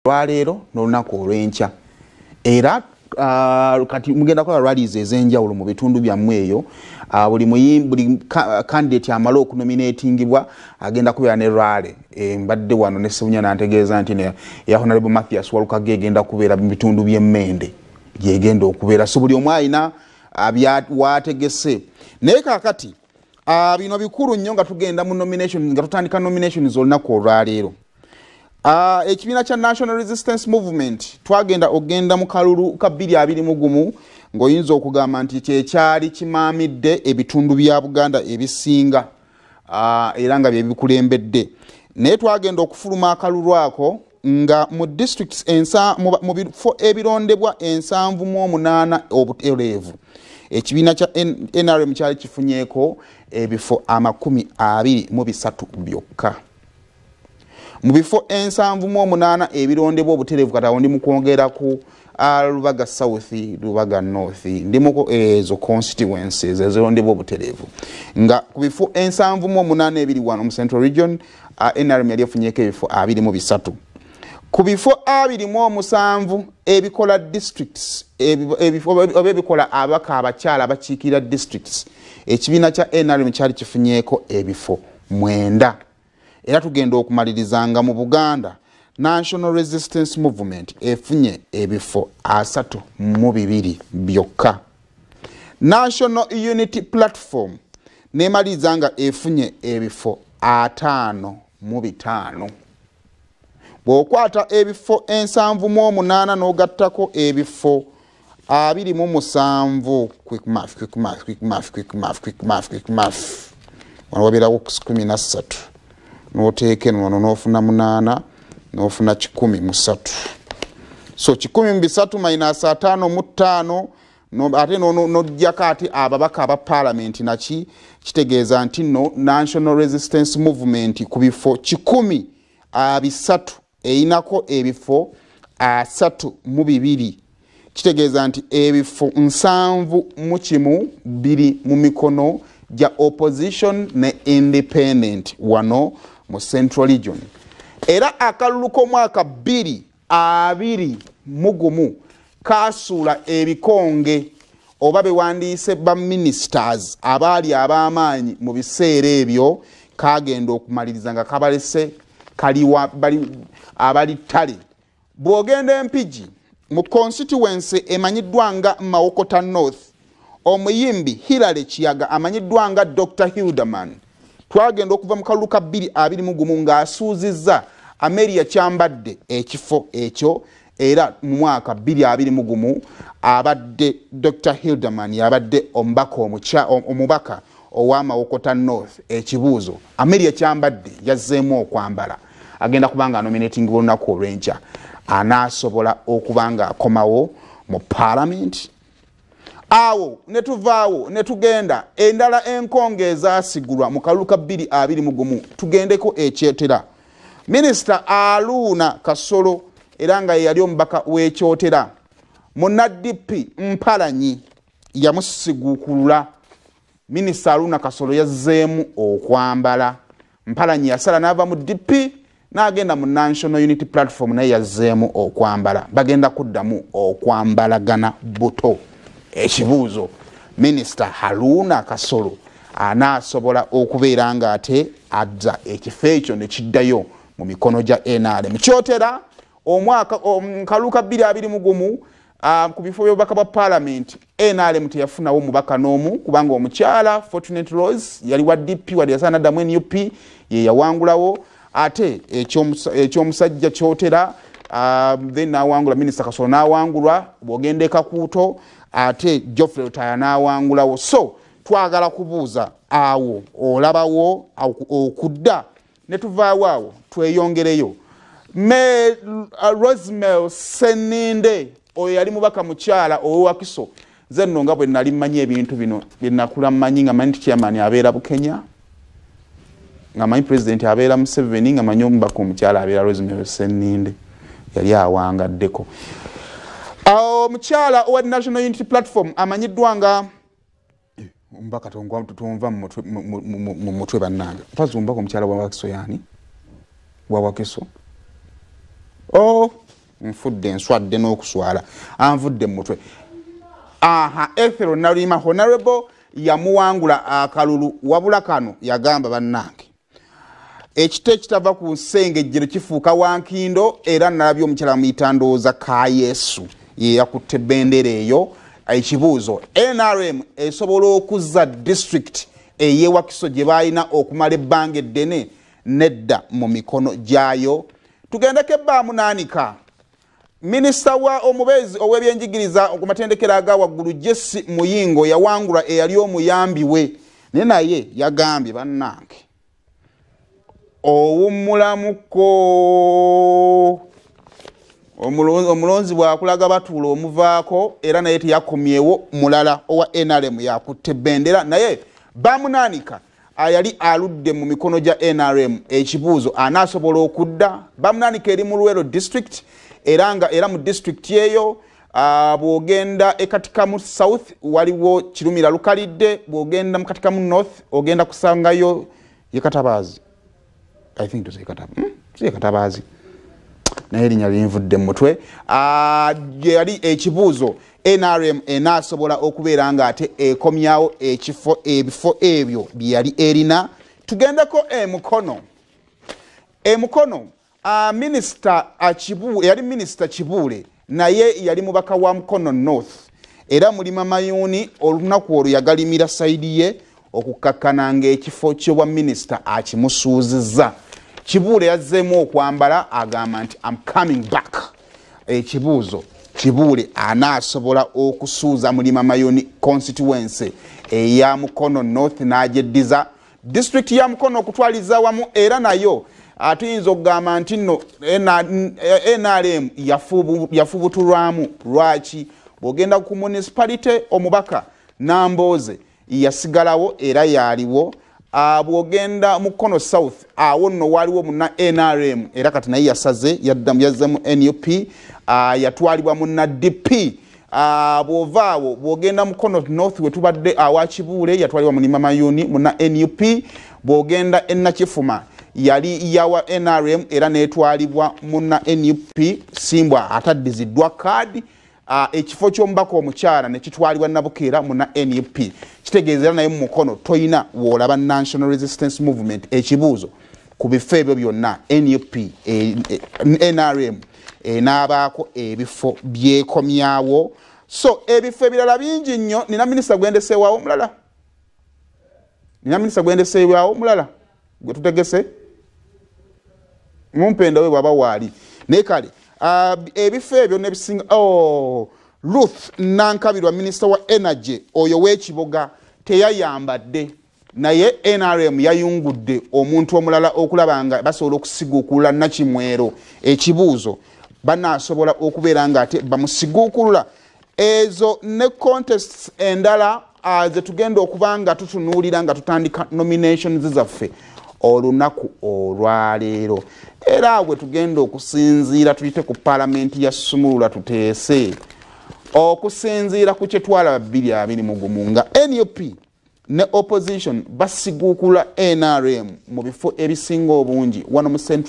Olwaleero n'olunaku olw'enkya era kati mugenda kukola rallies ez'enjawulo mu bitundu byammwe eyo. Buli candidate amala okunominatingibwa agenda kubeera ne rally. Mbadde wano ne Ssebunya n'antegeeza nti eya Honorable Mathias Walukagga egenda kubeera mu bitundu by'Emmende gyegenda okubeera. So buli omu alina wategese. Naye kaakati bino bikulu nnyo nga tugenda mu nomination, nga tutandika nominations olunaku olwaleero. Ekibiina kya National Resistance Movement twagenda ogenda mu kalulu ka 2021 ng'oyinza okugamba nti kyekyali kimaamidde ebitundu bya Buganda ebisinga, era nga bye bikulembedde. Naye twagenda okufuluma akalulu ako nga mu districts mu bifo ebirondebwa 78 obutereevu, ekibiina kya NRM kyali kifunyeeko ebifo 23 byokka. Mu bifo 78 ebirondebwa obutereevu, kati awo ndi mu kwongera ku Lubaga South, Lubaga North, ndimuko ezo constituencies ezirondebwa obutereevu, nga ku bifo 78 ebiri wano mu Central Region, NRM yali efunyeeko ebifo 23. Ku bifo 27 ebikola districts, oba ebikola ababaka abakyala abakiikirira districts, ekibiina kya NRM kyali kifunyeeko ebifo 9. Era tugenda okumaliriza nga mu Buganda National Resistance Movement efunye ebifo 32 byokka. National Unity Platform nemaliriza nga efunye ebifo 55. Bw'okwata ebifo 78 n'ogattako ebifo 27, quick math, quick math, quick math, quick math, quick math, quick math, wano wabeerawo 13, n'oteeka eno wano n'ofuna 8, n'ofuna 103. So 103 minus 55, ate n'oggyako ate ababaka aba paalamenti, naki kitegeeza nti nno National Resistance Movement ku bifo 103 eyinako ebifo 32. Kitegeeza nti ebifo 71 biri mu mikono gya opposition ne independent wano mu Central Region. Era akalulu k'omwaka 2021 kasuula ebikonge oba bewandiise ba ministers abaali ab'amaanyi mu biseera ebyo, kagenda okumaliriza nga kabalese kaliwa abali ttale. Bw'ogenda Empigi mu constituency emanyiddwa nga Mawokota North, omuyimbi Hillary Kiyaga amanyiddwa nga Dr Hilderman twagenda okuva mu kalulu ka 2021 ng'asuuzizza Amelia Kyambadde ekifo ekyo. Era mu mwaka 2021 abadde Dr Hilderman yabadde omubaka ow'Amawokota North. Ekibuuzo, Amelia Kyambadde yazzeemu okwambala, agenda kubanga nominating olunaku olw'enkya, anaasobola okuba nga akomawo mu parliament? Awo ne tuvaawo ne tugenda endala enkonge ezaasigulwa mu kalulu ka 2021. Tugendeko ekyetera. Minisita Aluuna Kasolo, era nga ye yali omubaka w'Ekyotera, munna DP Mpalanyi yamusiguukulula. Minisita Aluuna Kasolo yazzeemu okwambala. Mpalanyi yasala n'ava mu DP n'agenda mu National Unity Platform, naye yazzeemu okwambala. Bagenda kuddamu okwambalagana buto. Ekibuuzo, Minisita Haruna Kasolo anaasobola okubeera nga ate adda ekifo ekyo ne kiddayo mu mikono gya NRM? Kyotera omwaka kaluka 2021, ku bifo by'obubaka bwa paalamenti NRM teyafunawo omubaka n'omu, kubanga omukyala Fortunate Rose yali wa DP, wadde yasala naddamu NUP, ye yawangulawo. Ate ekyomusajja Kyotera, then nawangula Minisita Kasolo n'awangulwa. Bw'ogenda e Kakuuto ate Geoffrey Lutaaya n'awangulawo. So twagala kubuuza, awo olabawo okudda? Ne tuvaawo awo tweyongereyo. Rosemary Seninde, oyo yali mubaka mukyala owewakiso. Nze nno nga bwe nali mmanyi ebintu bino bye nakula mmanyi, nga manyi nti chairman abeera Bukenya, nga manyi president abeera Museveni, nga manyi omubaka omukyala abeera Rosemary Seninde, yali awangaddeko. Omukyala owa National Unity Platform amanyiddwa nga omubaka, tonva mu mutwe bannange, mpazi omubaka omukyala wa Wakiso, yaani wa Wakiso, oh. Nfudde nswadde n'okuswala, anvudde mu mutwe. Aha, Ethel Naluyima honorable yamuwangula akalulu. Wabula kano yagamba, bannange, ekito ekitava ku nsengejjero kifuuka wankindo. Era nalabye omukyala muyita ndowooza ka Yesu ye yakutte bendera eyo. Ekibuuzo, NRM esobola okuzza district eyewakiso gye balina okumala ebbanga eddene nedda mu mikono gyayo? Tugendeko ebbaamunaanika. Minisita wa omubeezi ow'ebyenjigiriza ku matendekero aga waggulu, Jesse Muyingo, yawangula eyali omuyambi we, naye yagambye, bannange, owummulamuko. Omulonzi bwakulaga batuula omuvaako. Era naye teyakomyewo. Mulala owa NRM yakutte bendera, naye bamunaanika yali aludde mu mikono gya NRM. Ekibuuzo, anaasobola okudda? Bamunaanika eri mu Luwero District, era nga era mu district eyo bw'ogenda ekatikamu South waliwo Kirumira Lukalidde, bw'ogenda mu Katikamu North ogenda kusangayo yekatabaazi, I think to say Yekatabaazi, naye erinnya linvudde mu mutwe. Yali ekibuuzo, NRM enaasobola okubeera nga ate ekomyawo ekifo ebifo ebyo bye yali erina? Tugendeko emukono. Emukono, minisita yali minisita Kibuule, naye yali mubaka wa Mukono North, era Mulima Mayuuni olunaku olwo yagalimira side ye okukakkana ng'ekifo ky'obwa minisita akimusuuzizza. Kibuule yazzeemu okwambala, agamba nti, "Am coming back." Ekibuuzo, Kibuule anaasobola okusuuza Mulima Mayuuni constituency eya Mukono North n'agyeddiza disitulikiti ya Mukono okutwaliza wamu? Era nayo tuyinza okugamba nti nno NRM yafubutulwamu. Lwaki? Bw'ogenda ku municipality, omubaka Nambooze yasigalawo era yaliwo. Bw'ogenda Mukono South, awo nno waliwo muna NRM, era kati naye yasaze yazze mu NUP, yatwalibwa muna DP. Bw'ovaawo bw'ogenda Mukono North we tubadde awa Kibuule, yatwalibwa Mulima Mayuni muna NUP. Bw'ogenda Enakifuma yali yawa NRM, era netwalibwa muna NUP Simbwa ataddiziddwa kaadi. Ekifo ky'omubaka omukyala nekitwalibwa Nabukeera muna NUP. Kitegeeza era naye mu Mukono toyina woolaba National Resistance Movement. Ekibuuzo, ku bifo ebyo byonna NUP, NRM enaabaako ebifo byekomyawo? So ebifo ebirala bingi nnyo. Nina minisita gwendeseewaawo omulala, nina minisita gwendeseewaawo omulala gwe tutegese mumpenda we bwaba waali. Naye kale ebifo ebyo nebisinga. Oh, Ruth Nankabirwa, minisita wa energy, oyo w'ekiboga teyayambadde, naye NRM yayungudde omuntu omulala okulaba nga basobola okusiguukulula Nakimwero. Ekibuuzo, banaasobola okubeera nga ate bamusiguukulula? Ezo ne contests endala zetugenda okuba nga tutunuulira nga tutandika nominations zaffe olunaku olwaleero. Era bwe tugenda okusinziira, tuyite ku paalamenti ya Sumulula, tuteese okusinziira ku kyetwalaba 2021 nga NUP ne opposition basiguukula NRM mu bifo ebisinga obungi wano mu Central.